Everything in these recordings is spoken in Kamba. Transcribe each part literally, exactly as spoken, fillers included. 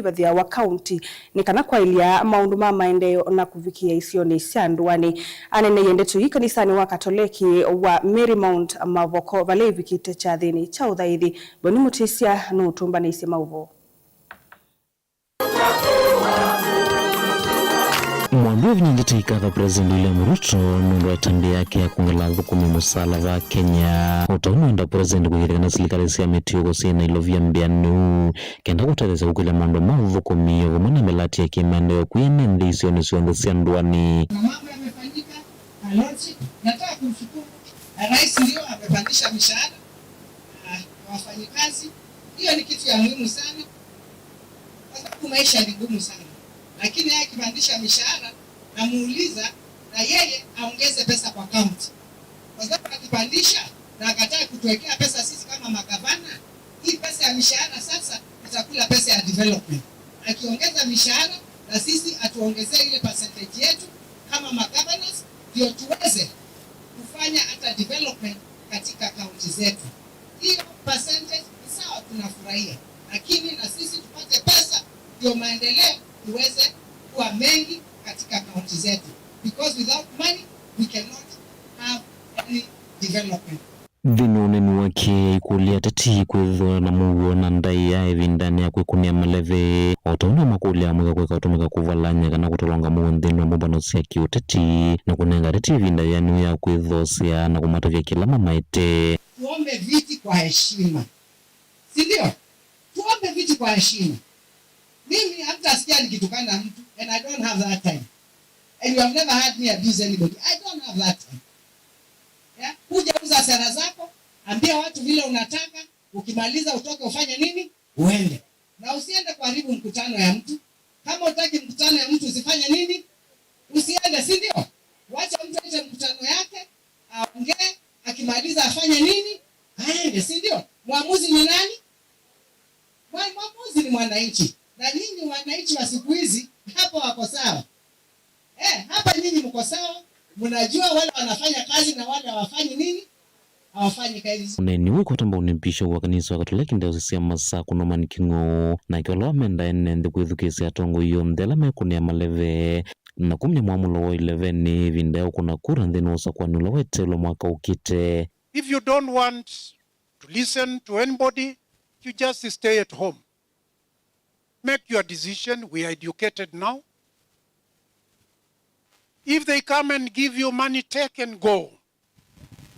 ĩvathĩawa kaunti nĩ kana kwaĩlya maũndũ ma maendeeo na kũvikĩa isionĩ sya ndũanĩ. Aneeneie ndeto ii kanisanĩ wa Katoleki wa Marymount Mavoko vala ĩvikĩte kyathĩnĩ kya ũthaithi. Boni Mũtĩsya nũtũmbanĩisye maũvoo. Mwambi wa vinya nthĩ taikatha President William Ruto nũndũ wa ĩtambya yake ya kwongela athũkũmi mũsaala va Kenya. O ta ũu nĩwenda President kũĩkĩĩthya kana silikalĩ sya mĩtiũko syĩ na ilovia mbĩanĩu kenda kũtetheesya kũkĩlya maũndũ ma ũthũkũmi o vamwe na mĩlati ya kĩmaendeeo kwĩ ene nthĩ isionĩ syonthe sya ndũanĩ. Kuna mambo yamefanyika, na logic, nataka kumshukuru, na rais ndio amepandisha mishahara, ah, ya wafanyikazi. Hiyo ni kitu ya muhimu sana, kwa sababu maisha ni ngumu sana. Lakini yeye akipandisha mishahara, namuuliza na yeye aongeze pesa kwa county. Kwa sababu akipandisha na akatae kutuwekea pesa sisi kama magavana, hii pesa ya mishahara sasa itakula pesa ya development. Akiongeza mishahara, na sisi atuongezee ile percentage yetu kama magovernors, ndio tuweze kufanya hata development katika kaunti zetu. Hiyo percentage ni sawa, tunafurahia, lakini na sisi tupate pesa ndio maendeleo iweze kuwa mengi katika kaunti zetu, because without money we cannot have any development. Nthĩnĩ wa ũneeni wake, aikũlya ateti kwĩthĩwa na mũuo na ndaĩa ĩvindanĩ ya kwĩkũnĩa maleve, o ta ũu nĩwamakũlya amũika kũeka ũtũmĩka kũvalany'a kana kũtolonga mũuo nthĩnĩ wa mbũmbano sya kĩũteti, na kũnenga ateti ĩvinda yĩanĩu ya kwĩthoosea na kũmatavya kĩla mamaĩte. Tuombe viti kwa heshima, si ndio? Tuombe viti kwa heshima. Mimi hamtasikia nikitukana mtu, and I don't have that time. And you have never heard me abuse anybody. I don't have that time. Yeah? Kuja uza sera zako, ambia watu vile unataka, ukimaliza utoke ufanye nini? Uende. Na usiende kuharibu mkutano ya mtu. Kama utaki mkutano ya mtu usifanye nini? Usiende, si ndio? Wacha mtu aite mkutano yake, aongee, akimaliza afanye nini? Aende, si ndio? Mwamuzi ni nani? Mwa-, mwamuzi ni mwananchi. Na nyinyi wananchi wa siku hizi, hapa wako sawa. Eh, hapa nyinyi mko sawa, mnajua wale wanafanya kazi na wale hawafanyi nini? Hawafanyi kazi. Ũneeni ũũ kwata mbau nĩ Bishop wa kanisa wa Katoleki Diocese ya Masakũ, Norman Kĩng'ũũ, nake ũla wamenda ene nthĩ kwĩthukĩĩsya atongoi onthe ala mekũnĩa maleve na kumya mwamũlo wa ileveni ĩvinda ya ũkũna kura nthĩnĩ wa ũsakũani ũla weteelwe mwaka ũkĩte. If you don't want to listen to anybody, you just stay at home. Make your decision. We are educated now. If they come and give you money, take and go.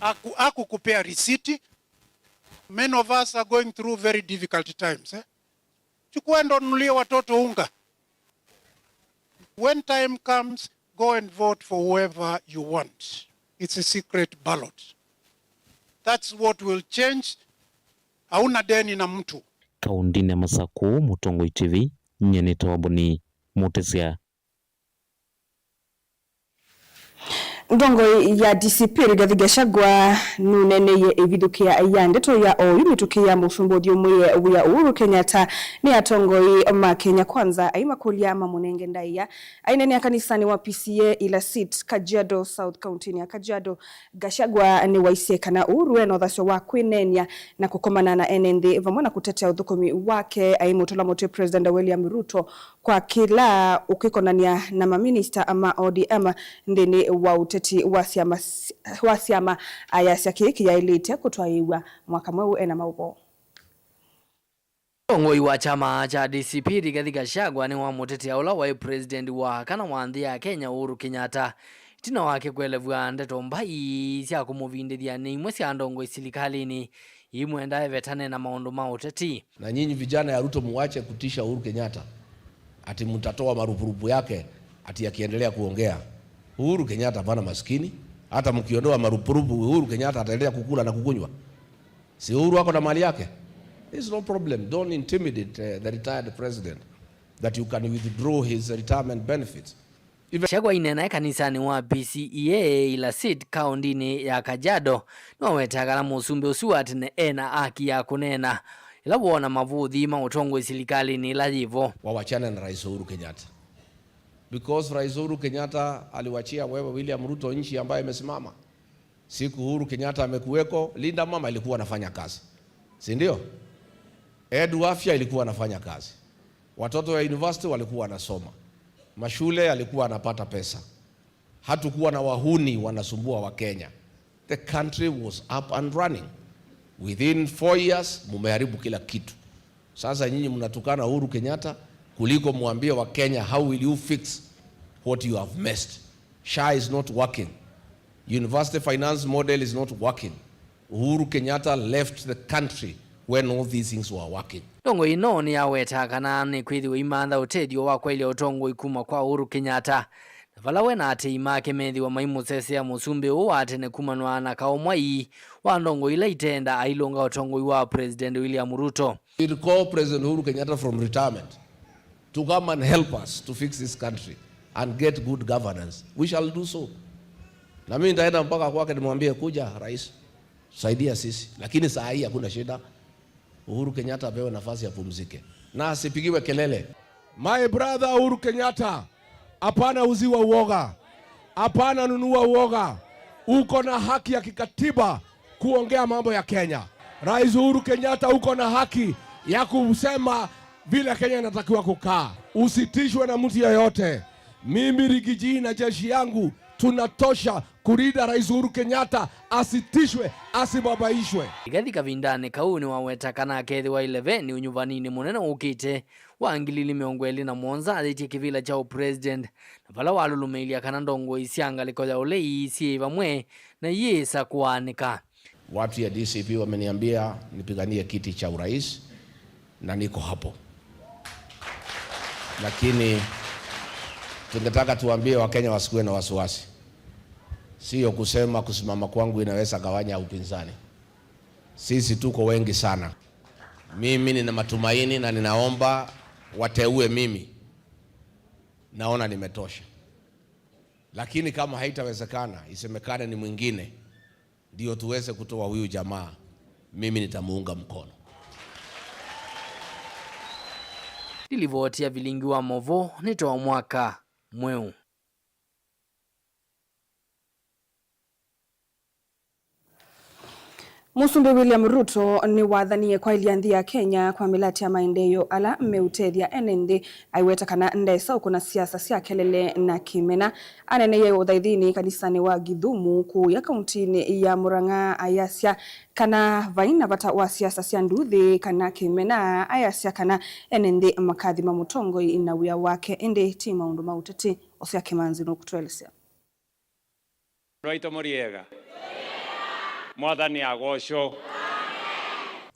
Aku-, akukupea risiti. Many of us are going through very difficult times, eh? Chukua ndo nunulie watoto unga. When time comes, go and vote for whoever you want. It's a secret ballot. That's what will change. Hauna deni na mtu. Kaũndĩnĩ ya Masakũ, Mũtongoi T V, nyie nĩtawa Boni Mũtĩsya. Ndongoi ya D C P Rigathi Gachagua nũneeneie ĩvithũkĩa ya ndeto ya oyu mĩtũkĩ ya mũsumbĩ ũthyũmũĩe wĩa Uhuru Kenyatta nĩ atongoi ma Kenya Kwanza aimakũlya mamũnenge ndaĩa. Aineenea kanisanĩ wa P C A Ilasit, Kajiado South, kaũntĩnĩ ya Kajiado, Gachagua nĩwaisye kana Uhuru ena ũthasyo wa kwĩneenya na kũkomana na ene nthĩ vamwe na kũtetea ũthũkũmi wake, aimũtũla mũtĩ President William Ruto kwa kĩla ũkĩkonany'a na maminista ma O D M nthĩnĩ wa ũteti wa syama, wa syama, ayasya kĩĩ kĩyaĩlĩte kũtwaĩĩw'a mwaka mweũ. Ena maũvoo. Mũtongoi wa kyama kya D C P Rigathi Gachagua nĩwamũtetea ũla waĩ president wa kana wa nthĩ ya Kenya Uhuru Kenyatta, ĩtina wake kũelew'a ndeto mbai sya kũmũvindĩthya nĩ imwe sya ndongoi silikalĩnĩ imwenda evetane na maũndũ ma ũteti. Na nyinyi vijana ya Ruto, muache kutisha Uhuru Kenyatta ati mtatoa marupurupu yake ati akiendelea kuongea. Uhuru Kenyatta hapana maskini, hata mkiondoa marupurupu, Uhuru Kenyatta ataendelea kukula na kukunywa. Si Uhuru ako na mali yake? There's no problem. Don't intimidate, eh, the retired president that you can withdraw his retirement benefits. Even Gachagua aineena e kanisanĩ wa P C E A Ilasit, kaũndĩnĩ ya Kajiado, nĩwawetaa kana mũsumbĩ ũsu wa tene ena haki ya kũneena ĩla woona mavũthi ma ũtongoi silikalĩnĩ ĩla yĩvo. Wawachane na Rais Uhuru Kenyatta. Because Rais Uhuru Kenyatta aliwachia wewe, William Ruto, nchi ambayo imesimama. Siku Uhuru Kenyatta amekuweko, Linda Mama ilikuwa anafanya kazi. Si ndio? Edu Afya ilikuwa anafanya kazi. Watoto ya university walikuwa wanasoma, mashule yalikuwa anapata pesa, hatukuwa na wahuni wanasumbua wa Kenya. The country was up and running. Within four years mumeharibu kila kitu. Sasa nyinyi mnatukana Uhuru Kenyatta kuliko mwambie wa Kenya, how will you fix what you have messed? SHA is not working. University finance model is not working. Uhuru Kenyatta left the country when all these things were working. Ndongoi ĩno nĩyawetaa kana nĩkwĩthĩwa imantha ũtethyo wa kwaĩlya ũtongoi kuma kwa Uhuru Kenyatta, na vala we na aatĩĩi make methĩwa maimũsesea mũsumbĩ ũũ wa tene kumanwa na kaũ mwai wa ndongoi ila itenda ailũnga ũtongoi wa President William Ruto. We call President Uhuru Kenyatta from retirement to come and help us to fix this country and get good governance. We shall do so. Na mimi nitaenda mpaka kwake nimwambie, "Kuja, rais, saidia sisi." Lakini saa hii hakuna shida. Uhuru Kenyatta apewe nafasi apumzike. Na asipigiwe kelele. My brother Uhuru Kenyatta, hapana uziwa uoga. Hapana nunua uoga. Uko na haki ya kikatiba kuongea mambo ya Kenya. Rais Uhuru Kenyatta, uko na haki ya kusema vile Kenya inatakiwa kukaa. Usitishwe na mtu yeyote. Mimi, Rigiji na jeshi yangu tunatosha kulinda Rais Uhuru Kenyatta asitishwe, asibabaishwe. Rigathi kavindanĩ kau nĩwaweta kana akethĩwa ileveni ũnyuvaninĩ mũnene ũkĩte wa ngili ili mĩongo ĩlĩ na mũonza ayĩtye kĩvĩla kya ũpresident, na vala walũlũmĩĩlya kana ndongoi sya ngalĩko ya ũlei syĩ vamwe na iyĩsa kũaanĩka. Watu ya D C P wameniambia nipiganie kiti cha urais na niko hapo. Lakini tungetaka tuambie Wakenya wasikuwe na wasiwasi. Sio kusema kusimama kwangu inaweza gawanya upinzani. Sisi tuko wengi sana. Mimi nina matumaini na ninaomba wateue mimi. Naona nimetosha. Lakini kama haitawezekana, isemekane ni mwingine, ndio tuweze kutoa huyu jamaa, mimi nitamuunga mkono. Nĩ livoti ya vilingi wa maũvoo nĩ twa mwaka mweũ. Mũsumbĩ William Ruto nĩwathanie kwaĩlya nthĩ ya Kenya kwa mĩlatĩ ya maendeeo ala meũtethya ene nthĩ, aiweta kana ndesa ũkũna siasa sya kelele na kĩmena. Aneeneie ũthaithinĩ kanisanĩ wa Githumu kũũya kauntinĩ ya Murang'a, ayasya kana vai na vata wa siasa sya nduthi kana kĩmena. Ayasya kana ene nthĩ makathima mũtongoi na wĩa wake, ĩndĩ ti maũndũ ma ũteti. Osea Kĩmanzi nũkũtũelesya. Andũ aitũ mũrĩ ega? Mwathani agocwo.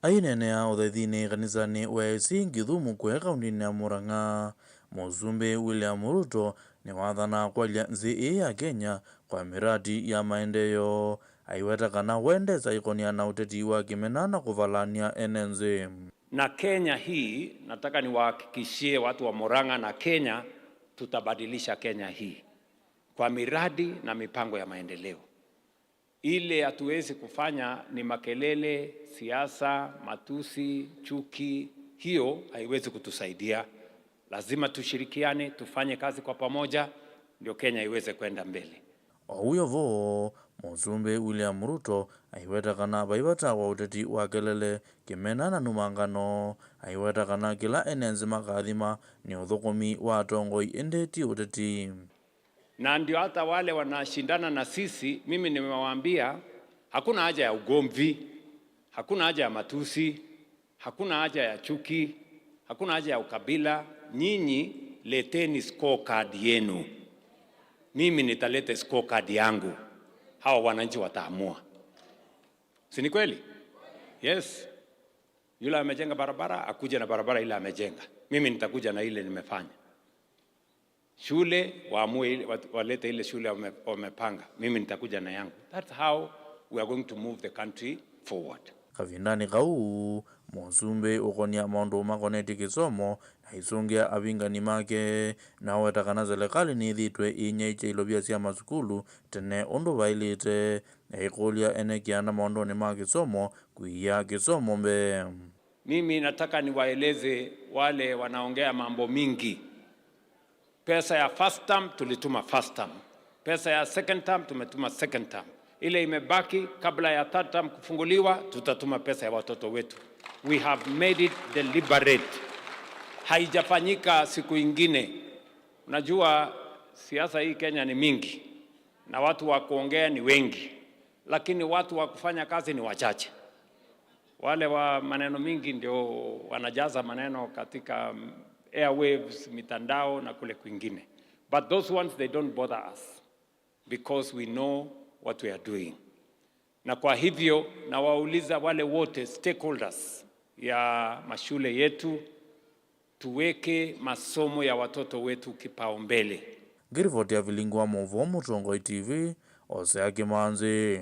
Aineenea ũthaithinĩ kanisanĩ wa A C Githumu kũya kauntinĩ ya Murang'a, Mũsumbĩ William Ruto nĩwathana kwalya nthĩ ĩĩ ya Kenya kwa miradi ya maendeeo, aiweta kana we ndesa ĩkonia na ũteti wa kĩmena na kũvalany'a ene nthĩ. Na Kenya hii, nataka niwahakikishie watu wa Murang'a na Kenya, tutabadilisha Kenya hii kwa miradi na mipango ya maendeleo. Ile hatuwezi kufanya ni makelele, siasa, matusi, chuki. Hiyo haiwezi kutusaidia. Lazima tushirikiane, tufanye kazi kwa pamoja, ndio Kenya iweze kwenda mbele. O wĩo vo, Mũsumbĩ William Ruto aiweta kana vai vata wa ũteti wa kelele, kĩmena na numangano. Aiweta kana kĩla ene nthĩ makathima nĩ ũthũkũmi wa atongoi, ĩndĩ ti ũteti. Na ndio hata wale wanashindana na sisi, mimi nimewaambia, hakuna haja ya ugomvi, hakuna haja ya matusi, hakuna haja ya chuki, hakuna haja ya ukabila. Nyinyi leteni scorecard yenu. Mimi nitaleta scorecard yangu. Hawa wananchi wataamua. Si ni kweli? Yes. Yule amejenga barabara, akuje na barabara ile amejenga. Mimi nitakuja na ile nimefanya. Shule, waamue ile, wat-, walete ile shule wame-, wamepanga. Mimi nitakuja na yangu. That's how we are going to move the country forward. Kavindanĩ kau, mũsumbĩ ũkonia maũndũ makonetye kĩsomo na isũngĩa avingani make, naweta kana selekalĩ nĩthĩtwe ĩinyaĩĩkya ilovia sya masukulu tene ũndũ vaĩlĩte, na ĩkũlya ene kĩanda maũndũnĩ ma kĩsomo kũia kĩsomo mbee. Mimi nataka niwaeleze wale wanaongea mambo mingi. Pesa ya first term tulituma first term. Pesa ya second term tumetuma second term. Ile imebaki kabla ya third term kufunguliwa, tutatuma pesa ya watoto wetu. We have made it deliberate. haijafanyika siku ingine. Unajua, siasa hii Kenya ni mingi na watu wa kuongea ni wengi, lakini watu wa kufanya kazi ni wachache. Wale wa maneno mingi ndio wanajaza maneno katika, mm, airwaves, mitandao na kule kwingine. But those ones, they don't bother us because we know what we are doing. Na kwa hivyo, nawauliza wale wote stakeholders ya mashule yetu, tuweke masomo ya watoto wetu kipaumbele. Ngiripoti ya vilingi wa mauvoo Mũtongoi T V, Osea Kimanzi.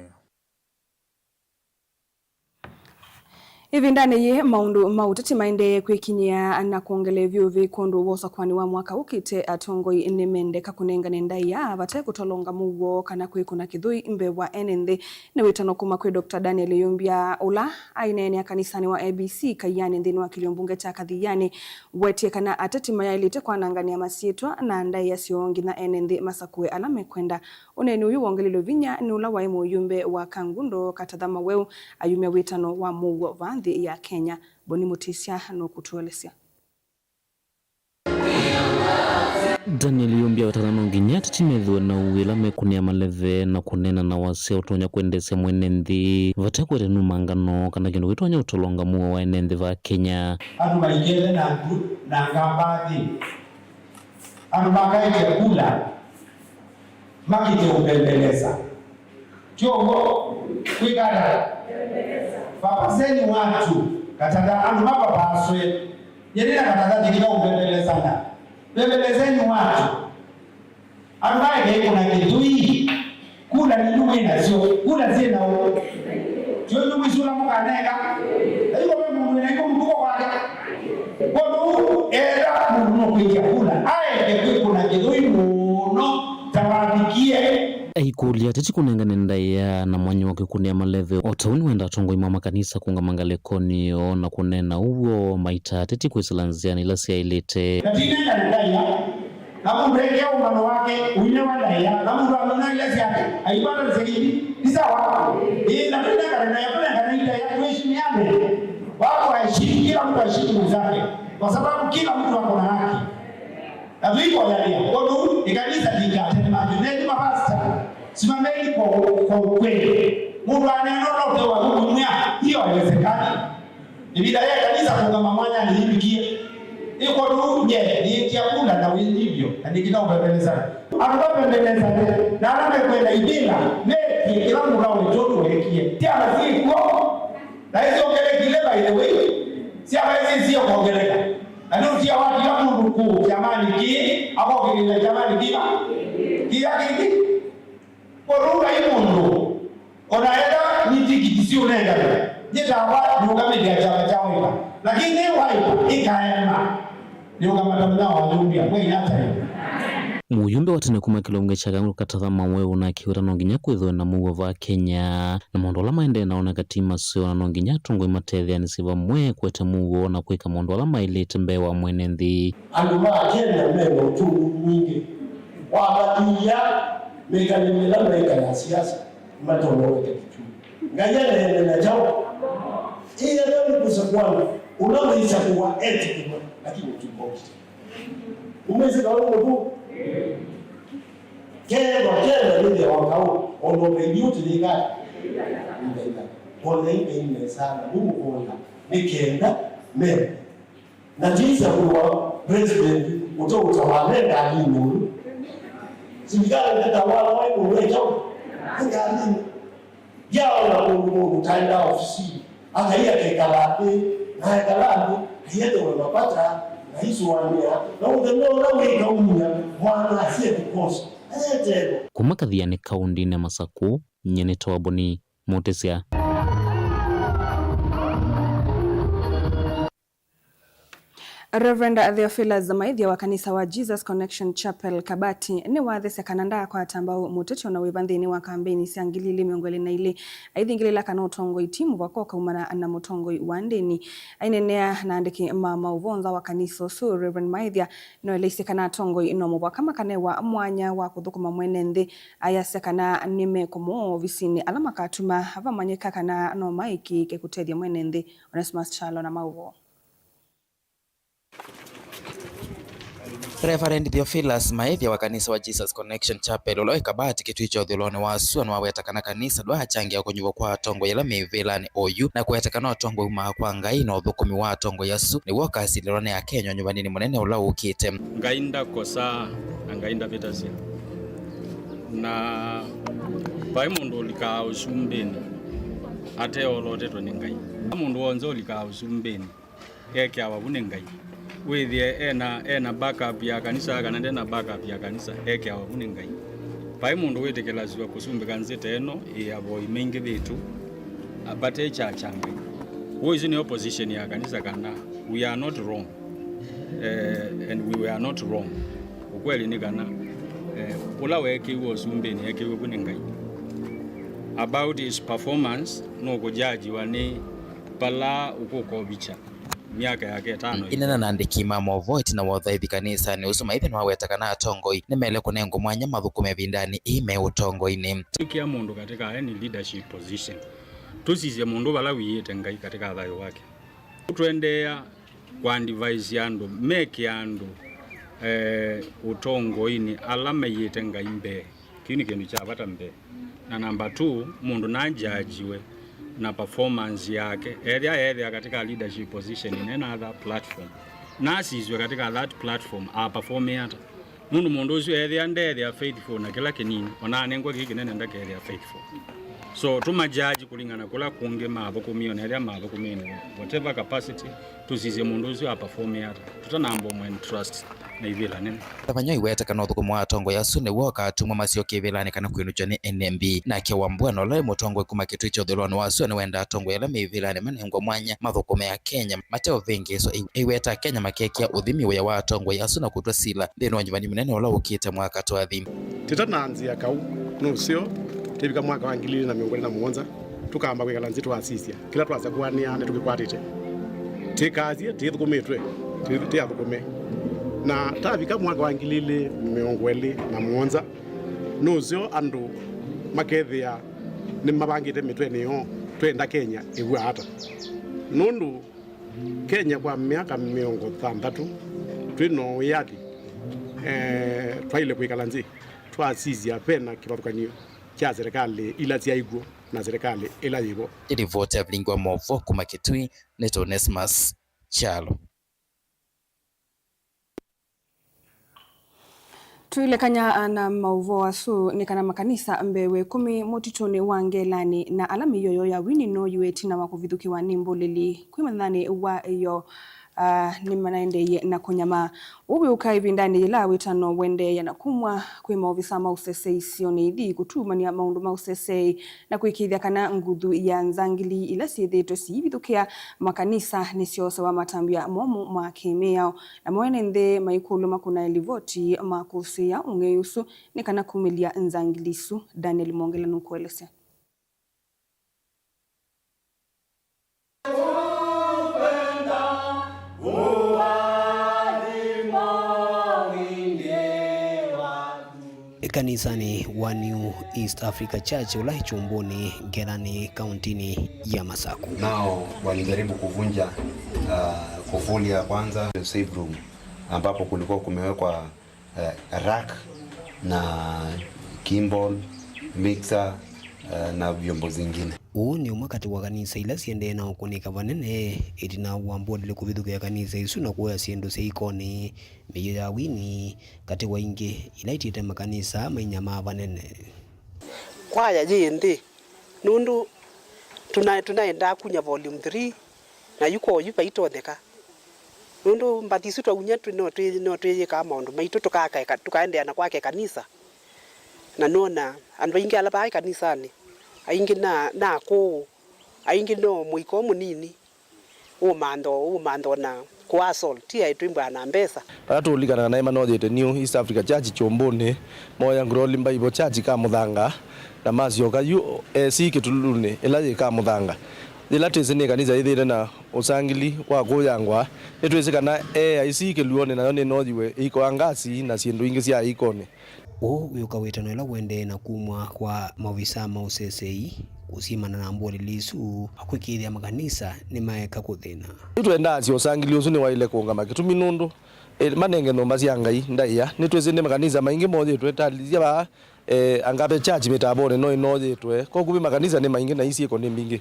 Ĩvindanĩ yĩĩ, maũndũ ma ũteti maendee kwĩkinyĩa na kwongela ĩvyũvĩ kwondũ wa ũsakwani wa mwaka ũkĩte. Atongoi nĩmendeka kũnengane ndaĩa vate kũtolonga mũuo kana kwĩkũna kĩthũi mbee wa ene nthĩ. Nĩ wĩtano kuma kwĩ Doctor Daniel Ĩyũmbya, ũla aineenea kanisanĩ wa A B C Kaianĩ nthĩnĩ wa kĩlio mbunge kya Kathianĩ. Wetie kana ateti mayaĩlĩte kwananganĩa masyĩtwa na ndaĩa syoo nginya ene nthĩ masakũe ala mekwenda. Ũneeni ũyũ wongeleilwe vinya nĩ ũla waĩ mũyumbe wa Kangundo Katatha Maweu ayumya wĩtano wa mũuo vaa nthĩ ya Kenya. Boni Mũtĩsya nũkũtũelesya. Daniel Ĩyũmbya wetana no nginya ateti methĩwe na ũĩ ĩla mekũnĩa maleve na kũneena na wasya ũtonya kwendeesya mwene nthĩ vate kũete numangano kana kĩndũ kĩtonya ũtolonga mũuo wa ene nthĩ vaa Kenya. Andũ maikethe na ngu na ngamba nthĩ. Andũ makaĩtye kula makĩte ũmbembeleza. Tyo w'o kwĩkala? Vapaseni watu, Katatha, andũ mapapaswe. Nyeni na Katatha tikĩla ũmbembelezana. Mbembelezeni watu. Andũ maeke ĩkũna kĩthũi. Kula nĩ inyuĩ mwĩ nasyo. Kula syĩ na ũ? Tyo inyuĩ mwĩsĩ ũla mũkanenga. Na ivo ve mũndũ wĩ na ikũ mũvuko kwake. Kwondũ ũu, ethĩwa mũndũ nũkwĩtya kula, aeke kwĩkũna kĩthũi mũno ta wavikie. Aikũlya ateti kũnengane ndaĩa na mwanya wa kwĩkũnĩa maleve. O ta ũu nĩwenda atongoi ma makanisa kũũngama ngalĩkonĩ yoo na kũneena ũw'o maita ateti kwĩsĩla nzĩanĩ ila syaĩlĩte. Na tinengane ndaĩa. Na mũndũ ekĩa ũngano wake, ũinewa ndaĩa, na mũndũ amina ila syake, aipata nzĩkĩthi, ni sawa? Ĩĩ, na tũnengane ndaĩa, tũnengane ndaĩa, tuheshimiane. Watu waheshimu, kila mtu aheshimu mwenzake, kwa sababu kila mtu ako na haki. Na tuikoyania, ũndũ ĩkanisa ndingatetemange, neni mapasta, simameni kwa, kwa ukweli. Mũndũ aneena ũla ũte wa kũmwĩa, hiyo haiwezekani. Ĩvinda ya ĩkanisa kũũngama mwanyanĩ yĩvikie. Ĩkwa nũu nye nĩĩtya kula na wĩnyivyo, na nĩkĩna ũvembelesana. Andũ mavembelesane, na ala mekwenda ivĩla, mekie kĩla mũndũ awetwe ũndũ weekie. Ti ala syĩ kw'o, na isyongelekile, by the way, syavae syĩsie kwongeleka. Na nĩ ũtia wa kĩla mũndũ kũũ kyamanĩ kĩĩ, akokĩlĩla kyamanĩ kĩva? Kĩya kĩngĩ. Kũrũnga ĩ mũndũ, o na ethĩwa nĩ tikiti siũnenganwe, nyĩtawa nĩũngamĩthya kyama kya Wiper, lakini Wiper ĩkaema, nĩũngamata mũnya wa Ĩyũmbya, we inataĩwa. Mũyumbe wa tene kuma kĩlungu kya Kangundo Katatha Maweu nake wĩta no nginya kwĩthĩwe na mũuo vaa Kenya, na maũndũ ala maendee na oneka ti maseo, na no nginya atongoi matetheanĩsye vamwe kũete mũuo na kwĩka maũndũ ala maĩlĩte mbee wa mwene nthĩ. Andũ ma Kenya me na ũtũu mwingĩ. Wamanyĩĩa mĩkalĩle ĩla meĩka ya siasa, nĩmatonya ũete kĩtumi. Ngai aneene na kyaũ? Ĩĩ, ethĩwa nĩ kũsakũana, ũla wĩsakũwa etĩkĩlwa, lakini ũtũmbokite. Ũmwĩsĩ kana ũndũ ũthũku? Kethwa kenda nĩthĩawa kaũ, o na ũveithi ũtĩlĩkaa. Ũveithi. Onai Ngai nesa na mũmũkũna, nĩ kenda me Na James akwĩwa president ũteũtawa me ngalinĩ ũyu. Silikalĩ ndĩtawala waĩ mũndũ e kyaũ? E ngalinĩ. Yaona kũndũ mũndũ taenda ofisi, akai akekala nthĩ, na ekala nthĩ, aietĩwe mapata, na aisũanĩa, na mũthenya ũla wĩkaumya, mwana asie kĩkosi, ayeteelwa. Kuma Kathiani kaũndĩnĩ ya Masakũ, nyie nĩ Toboni Mũtĩsya. Reverend Theophilus Maithia wa kanisa wa Jesus Connection Chapel, Kabati, nĩwathesya kana ndaakwata mbau mũteti o na wĩva nthĩnĩ wa kambeini sya ngili ilĩ mĩongo ĩlĩ na ilĩ, aithingĩlĩla kana ũtongoi ti mũvaka ũkaumana na mũtongoi wa ndĩni. Aineenea na andĩki ma maũvoo nza wa kanisa ũsu, Reverend Maithia nĩwaeleisye kana atongoi no mũvaka makanewa mwanya wa kũthũkũma mwene nthĩ, ayasya kana nĩmekũmũoa ovisinĩ ala makatuma vamanyĩka kana no maĩkĩĩke kũtethya mwene nthĩ. Onesmus Kyalo na maũvoo. Reverend Theophilus Maĩthya wa kanisa wa Jesus Connection Chapel, ũla wĩ Kabati, Kitui kya ũthũĩlonĩ wa sua, nĩwaweta kana kanisa ndwaacangĩa kũnyuvwa kwa atongoi ala me ĩvĩlanĩ oyu, na kũweta kana ũtongoi umaa kwa Ngai, na ũthũkũmi wa atongoi asu nĩw'o ũkasilĩlwa nĩ Akenya ũnyuvaninĩ mũnene ũla ũkĩte. Ngai ndakosaa, na Ngai ndavĩtasya. Na vai mũndũ ũlikaa ũsumbĩnĩ ateolotetwe nĩ Ngai. Mũndũ w'onthe ũlikaa ũsumbĩnĩ ekĩawa vu nĩ Ngai. Wĩthĩe ena, ena backup ya kanisa kana ndena backup ya kanisa, ekĩawa vu nĩ Ngai. Vai mũndũ wĩtĩkĩlasw'a kũsumbĩka nzĩ ta ĩno ĩ avoi maingĩvĩtu, a, vate kya kya Ngai. Ũu, isu nĩ opposition ya kanisa kana we are not wrong, eh, and we were not wrong. Ukweli nĩ kana, eh, ũla weekĩiwe ũsumbĩnĩ eekĩiwe vu nĩ Ngai. About his performance, nũkũjajiwa nĩ vala ũkũkovikya myaka yake ĩtano. Ĩneena na andĩki ma maũvoo ĩtina wa ũthaithi kanisanĩ ũsu, Maĩthya nĩwaweta kana atongoi nĩmaĩle kũnengwa mwanya mathũkũme ĩvindanĩ ĩĩ me ũtongoinĩ. Tũikĩa mũndũ katika any leadership position, tũsisye mũndũ vala wiĩte Ngai katika thayũ wake. Tũendeea kũadvise andũ meke andũ, eh, ũtongoinĩ ala maiĩte Ngai mbee. Kĩu nĩ kĩndũ kya vata mbee. Na number two, mũndũ najajiwe na performance yake. Ethĩa, ethĩa katika leadership position in another platform, nasiswe katika that platform, a perform ata? Nũndũ mũndũ ũsu ethĩa ndethĩa faithful na kĩla kĩnini, ona anengwa kĩĩ kĩnene ndakethĩa faithful. So, tũmajaji kũlingana kũla kũngĩ mathũkũmie, ona ethĩa mathũkũmie in whatever capacity, tũsisye mũndũ ũsu a perform ata, tũtanamba ũmũ entrust na ivĩla nene. Tavany'a iweta kana ũthũkũmi wa atongoi asu nĩw'o ũkatuma masyoke ivĩlanĩ kana kwĩnũkya nĩ N M B. Nake Wambua, na ũla wĩ mũtongoi kuma Kitui kya ũthũĩlonĩ wa sua, nĩwenda atongoi ala me ivĩlanĩ manengwe mwanya mathũkũme Akenya mate ũvĩngĩĩswa. Ĩ-, ĩweta Akenya makekĩa ũthimi wĩa wa atongoi asu na kũtw'a sila nthĩnĩ wa ũnyuvani mũnene ũla ũkĩte mwaka twathi. Tĩtananzĩa kau nũseo, tĩvika mwaka wa ngili ilĩ na mĩongo ĩlĩ na mũonza, tũkamba kwĩkala nzĩ twasisya kĩla twasakũanĩa nĩtũkĩkwatĩte. Tĩkasye tĩthũkũmĩtwe, tĩ-, tĩathũkũme. Na tavika mwaka wa ngili ilĩ mĩongo ĩlĩ na mũonza, nũseo andũ makethĩa nĩmavangĩte mĩtwenĩ yoo, twenda Kenya ĩw'a ata? Nũndũ Kenya kwa myaka mĩongo thanthatũ twĩ na wĩyathi, eh, twaĩle kwĩkala nzĩ twasisya ve na kĩvathũkany'o kya serĩkalĩ ila syaĩ kw'o na serĩkalĩ ĩla yĩ vo. Ĩ livoti ya Vilingi wa Maũvoo kuma Kitui, nĩtwa Onesmus Kyalo. Tũilekany'a na maũvoo asu nĩ kana makanisa mbee wa ĩkũmi mũtitũnĩ wa Ngelani na ala mĩio yoo ya wini nooyĩwe ĩtina wa kũvithũkĩwa nĩ mbũlĩli kwĩ mũthenyanĩ wa ĩyo, ah, nĩmanaendeeie na kũnyamaa. Ũu wĩũka ĩvindanĩ yĩla wĩtano ũendeea na kumw'a kwĩ maovisa ma ũseseĩ isionĩ ithi kũtuumany'a maũndũ ma ũseseĩ na kũĩkĩĩthya kana nguthu ya nzangili ila syĩthĩĩtwe siivithũkĩa makanisa nĩsyoosewa matambya momũ ma kĩ-mĩao. Namo ene nthĩ maikũlw'a makũnae livoti ma kũsĩĩa ũng'ei ũsu nĩ kana kumĩlya nzangili isu. Daniel Mwongela nũkũelesya. Kanisanĩ wa New East Africa Church ũla ĩ Kyũmbũnĩ, Ngelani, kauntinĩ ya Masaku. Nao walijaribu kuvunja, uh, kufuli ya kwanza, safe room, ambapo kulikuwa kumewekwa, uh, rack na gimbal, mixer, uh, na vyombo zingine. Ũũ nĩ ũmwe katĩ wa kanisa ila siendee na ũkũnĩka vanene ĩtina wa mbũlĩli kũvithũkĩa kanisa isu na kũya syĩndũ sya ikonĩ, mĩio ya wini, katĩ wa ingĩ ila itiĩte makanisa mainyamaa vanene. Kwaya yĩ nthĩ, nũndũ tũna-, tũnaendaa kunya volume three, na yu kwa oyu vaitonyeka. Nũndũ mbathi isu twaunya twĩ-, no twĩ-, no twĩyĩkaa maũndũ maitũ, tũkaka ĩka-, tũkaendeea na kwaka ĩkanisa. Na nona andũ aingĩ ala vaa ĩkanisanĩ, aingĩ na, na akũũ, aingĩ no mũika ũmũnini. Ũmantho, ũmantho na kũassault, ti aĩ twĩmbaa na mbesa. Vala tũũlikana kana ĩmanoyĩte New East Africa Church Kyũmbũnĩ, moya Glory Bible Church Kamũthanga, na masyoka yu A C Kĩtulunĩ, ĩla yĩ Kamũthanga. Yĩla twĩsĩ nĩ ĩkanisa yĩthĩĩte na ũsangili wa kũyangwa, nĩtwĩsĩ kana A I C Kĩluonĩ nayo nĩnoyiwe ĩikoa ngasi na syĩndũ ingĩ sya ĩikonĩ. Ũũ wĩũka wĩtano ĩla ũendee na kumw'a kwa maovisa ma ũseseĩ kũsimana na mbũlĩli isu, kwĩkĩĩthya makanisa nĩmaeka kũthĩna. Nĩtwendaa asya ũsangili ũsu nĩwaĩle kũũngama kĩtumi nũndũ E, manenge nyũmba sya Ngai ndaĩa. Nĩtwĩsĩ nĩ makanisa maingĩ moyĩtwe, ta lĩsya vaa, e, Agape Church mĩtambonĩ no ĩnoyĩtwe. Koku vĩ makanisa nĩ maingĩ na ii syĩko nĩ mbingĩ.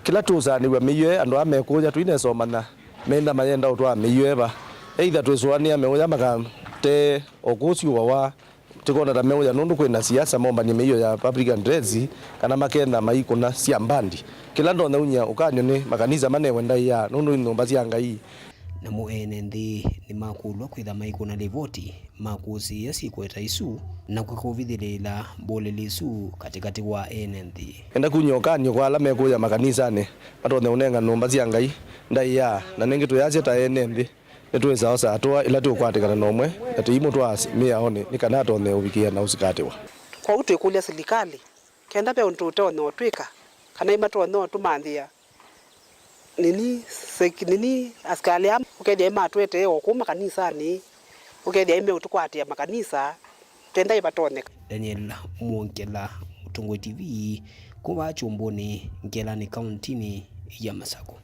Kĩla tũũsaanĩw'a mĩio ĩ, andũ aa mekũya tũinesomanya, menda mayenda ũtwaa mĩio ĩ va. Either twĩsũanĩa meũya makatee o kũu syũa wa, tĩkona ta meũya nũndũ kwĩ na siasa mombany'e mĩio ya public address, kana makenda maikũna sya mbandi. Kĩla ndonya unyia ũkany'o nĩ makanisa manewe ndaĩa nũndũ nĩ nyũmba sya Ngai. Namo ene nthĩ nĩmakũlw'a kwĩtha maikũna livoti ma kũsĩĩa syĩko ta isu na kwĩkũvithĩlĩĩla mbũlĩlĩ isu katĩkatĩ wa ene nthĩ. Enda kunyia ũkany'o kwa ala mekũya makanisanĩ matonye ũnenga nyũmba sya Ngai ndaĩa, na nĩngĩ tũyasya ta ene nthĩ nĩtwĩsa osa atũa ĩla tũũkwatĩkana na ũmwe na tũimũtwaa mĩaonĩ nĩ kana atonye ũvikĩa na ũsikatĩwa. Kwoou twĩkũlya silikalĩ kenda ve ũndũ tũtonya ũtwĩka, kana imatonya ũtũmanthĩa nini, sek-, nini, asikalĩ aa ũkethĩa imatwetee o kũu makanisanĩ, ũkethĩa imeũtũkwatĩa makanisa, kenda ivatonyeka. Daniel Mwongela, Mũtongoi T V, kuma Kyũmbũnĩ, Ngelani, kauntinĩ ya Masakũ.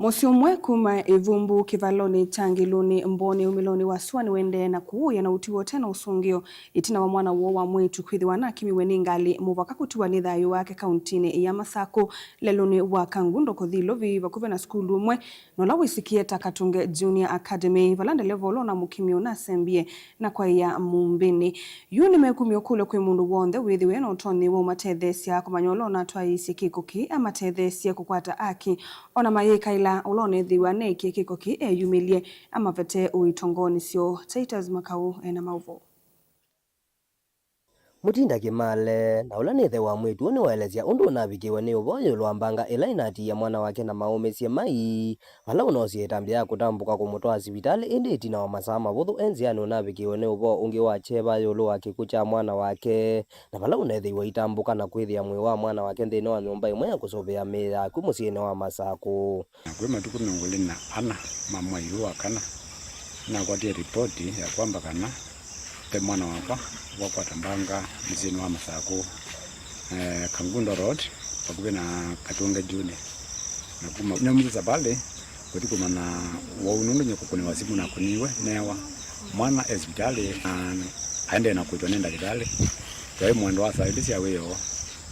Mũsyĩ ũmwe kuma Ĩvumbu kĩvalonĩ kya Ngilũnĩ Mbonĩ umĩlonĩ wa sua nĩwendee na kũũĩa na ũtuo ũte na ũsũngĩo ĩtina wa mwana woo wa mwĩĩtu kwĩthĩwa anakimiwe nĩ ngalĩ mũvaka kũtiwa nĩ thayũ wake kauntinĩ ya Masakũ, lelũnĩ wa Kangundo kũthi Ilovi vakuvĩ na sukulu ũmwe na ũla wĩsikie ta Katunge Junior Academy, vala ndeleva ũla ũnamũkimie ũnasembie na kwaĩa mũmbĩnĩ. Yu nĩmekumya ũkũlyo kwĩ mũndũ w'onthe wĩthĩwe na ũtonyi wa ũmatetheesya kũmanya ũla ũnatwaĩĩsye kĩko kĩĩ amatetheesye kũkwata aki. O na mayĩkaĩla ũla ũneethĩiwe aneekie kĩko kĩĩ eyumĩlye, amavete ũito ngoonĩ syoo. Titus Makau ena maũvoo. Mũtinda Kĩmale, na ũla nĩ ĩthe wa mwĩĩtu ũũ, nĩwaelesya ũndũ ũnavikĩwe nĩ ũvoo ĩũlũ wa mbanga ĩla ĩnatiie mwana wake na maũmĩsye mai. Vala ũnoosie ĩtambya ya kũtambũka kũmũtwaa sivitalĩ, ĩndĩ ĩtina wa masaa mavũthũ e nzĩanĩ ũnavikĩwe nĩ ũvoo ũngĩ wa kyeva ĩũlũ wa kĩkw'ũ kya mwana wake, na vala ũneethĩiwe aitambũka na kwĩthĩa mwĩĩ wa mwana wake nthĩnĩ wa nyũmba ĩmwe ya kũsũvĩa mĩĩ ya akw'ũ mũsyĩnĩ wa Masakũ. Na kwĩ matukũ mĩongo ĩlĩ na ana ma mwai ũyũ wa kana, nĩnakwatie ripoti ya kwamba kana ve mwana wakwa wakwata mbanga mũsyĩnĩ wa Masakũ, eh, Kangundo Road, vakuvĩ na Katunge Junior. Na kuma naumisye savalĩ kũthi kũmanya wau nũndũ nyie kũkũnĩwa simũ nakũniwe newa. Mwana e sivitalĩ na aendee na kũĩtwa nĩ ndakĩtalĩ. Twaĩ mwendo wa saa ilĩ sya wĩoo,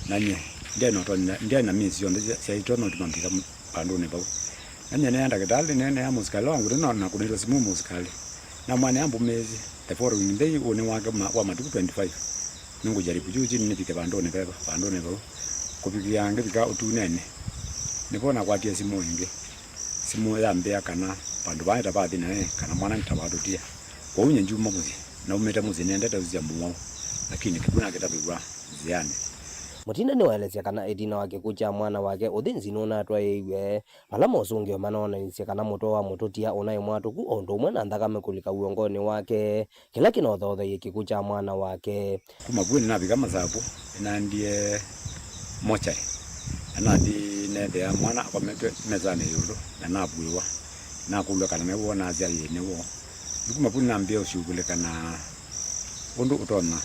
na nyie ndyaĩ na ũtonyi, ndyaĩ na mĩĩ syonthe sya, syaitonya ũtuma mbika vandũnĩ vau. Na nyie nĩneenea ndakĩtalĩ, nĩneenea mũsikalĩ wa ngũtũ, na nakũnĩtwe simũ mũsikalĩ. Namwĩa nĩambũmĩĩsye, the following day, ũnĩ wake ma-, wa matukũ twenty-five, nĩngũjaribu juu chini nĩvike vandũnĩ veva, vandũnĩ vau. Kũvikĩa ngĩvika ũtunenĩ, nĩvo nakwatie simũ ĩngĩ. Simũ yambĩa kana vandũ vaa nĩtavathi naĩ, kana mwana nĩtawatũtia. Kwoou nyie ndyuma mũsyĩ, naumĩte mũsyĩ nĩendete ũsisya mũwau, lakini kĩkw'ũ nakĩtavĩw'a nzĩanĩ. Mũtinda nĩwaelesya kana ĩtina wa kĩkw'ũ kya mwana wake, ũthĩnzi nũnatwaĩĩiw'e, vala mosũngĩo manoonanisye kana mũtwe wa mũtũtia ũnaĩ mwatũku o ũndũ ũmwe na nthakame kũlika w'ongonĩ wake, kĩla kĩnothotheie kĩkw'ũ kya mwana wake. Kuma vu nĩnavika Masakũ, nĩnaendie mochari, na nathi neethĩa mwana akometwe mesanĩ ĩũlũ, na navuĩwa, nakũlw'a kana nĩw'o, nasya ĩĩ nĩw'o. Nĩ kuma vu nĩnambĩĩa ũsyũvĩlĩka na ũndũ ũtonya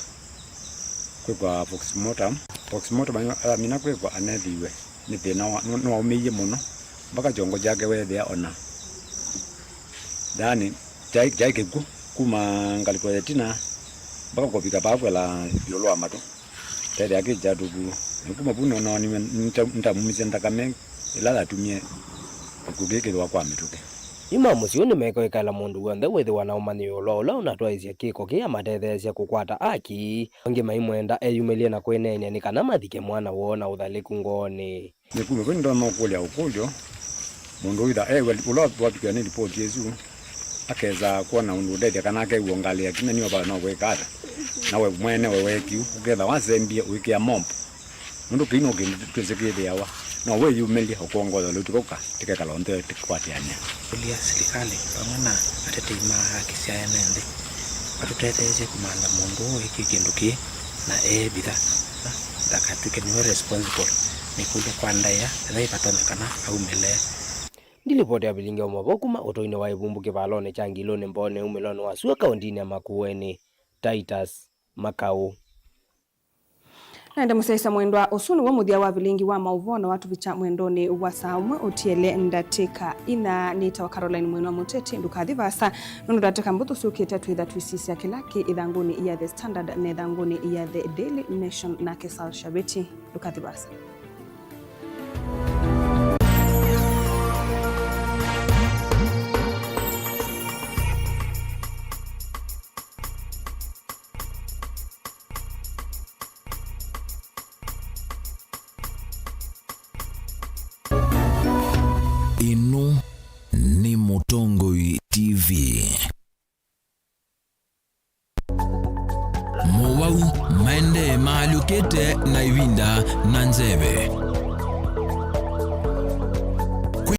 kwĩkwa postmortem. Postmortem yamina kwĩkwa, aneethiiwe nĩ thĩna wa, nĩ, nĩwaũmĩie mũno, mpaka kyongo kyake weethĩa ona, yaani, kyaĩ, kyaĩ kĩkw'ũ kuma ngalĩko ya ĩtina mpaka kũvika vaa kwela ĩũlũ wa matũ. Keethĩa kĩ kyatũku. Na kuma vu nĩnooniwe nĩta-, nĩtamumisye nthakame ĩla yatumie kĩkw'ũ kĩĩ kĩthĩwa kwa mĩtũkĩ. Yu ma mũsyĩ ũũ nĩmekwĩkaĩla mũndũ w'onthe wĩthĩwa na ũmanyi ĩũlũ wa ũla ũnatwaĩĩsye kĩko kĩĩ amatetheesye kũkwata aki. Angĩ maimwenda eyumĩlye na kwĩneenea nĩ kana mathike mwana woo na ũthalĩku ngoonĩ. Nĩ kuma vu nĩndonya ũkũlya ũkũlyo mũndũ ũitha ewe ũla wavikĩwa nĩ lipoti ĩsu, akesa kwona ũndũ ũtethya kana akew'a ngalĩ yake nĩ nĩyo vala no kwĩka ata, na we mwene we wekiu ũketha wasembie ũikĩa mombo. Nũndũ kĩu no kĩndũ twĩsĩ kĩthĩawa, no wĩyumĩlye ũkwongoza lũtuko ka tĩkekala onthe tĩkwatĩanĩa. Kũlya silikalĩ vamwe na atetei ma haki sya ene nthĩ matũtetheesye kũmantha mũndũ ũũ ekie kĩndũ kĩĩ na eevitha, na ndakatw'ĩke nĩwe responsible. Nĩkũlya kwa ndaĩa ethĩwa ivatonyekana aumĩle. Ndilipoti ya vilingi wa mavoo kuma ũtũinĩ wa Ĩvumbu kĩvalonĩ kya Ngilũnĩ Mbonĩ umĩlonĩ wa sua kaũntinĩ ya Makueni, Titus Makau. Naende mũsyaĩĩsya mwendwa, ũsu nĩw'o mũthya wa vilingi wa maũvoo na watũvikya mwendonĩ wa saa ũmwe ũtiele ndatĩka inya. Nĩtawa Caroline Mwĩnwa Mũteti. Ndũkathi vaasa, nũndũ ndatĩka mbũthũ syũkĩte twĩtha tũisisya kĩla kĩ ĩthangũnĩ ya The Standard na ĩthangũnĩ ya The Daily Nation nake Sal Shaveti. Ndũkathi vaasa. Ĩno nĩ Mũtongoi T V. Mowau maendee maalyũkĩte na ĩvinda na nzeve.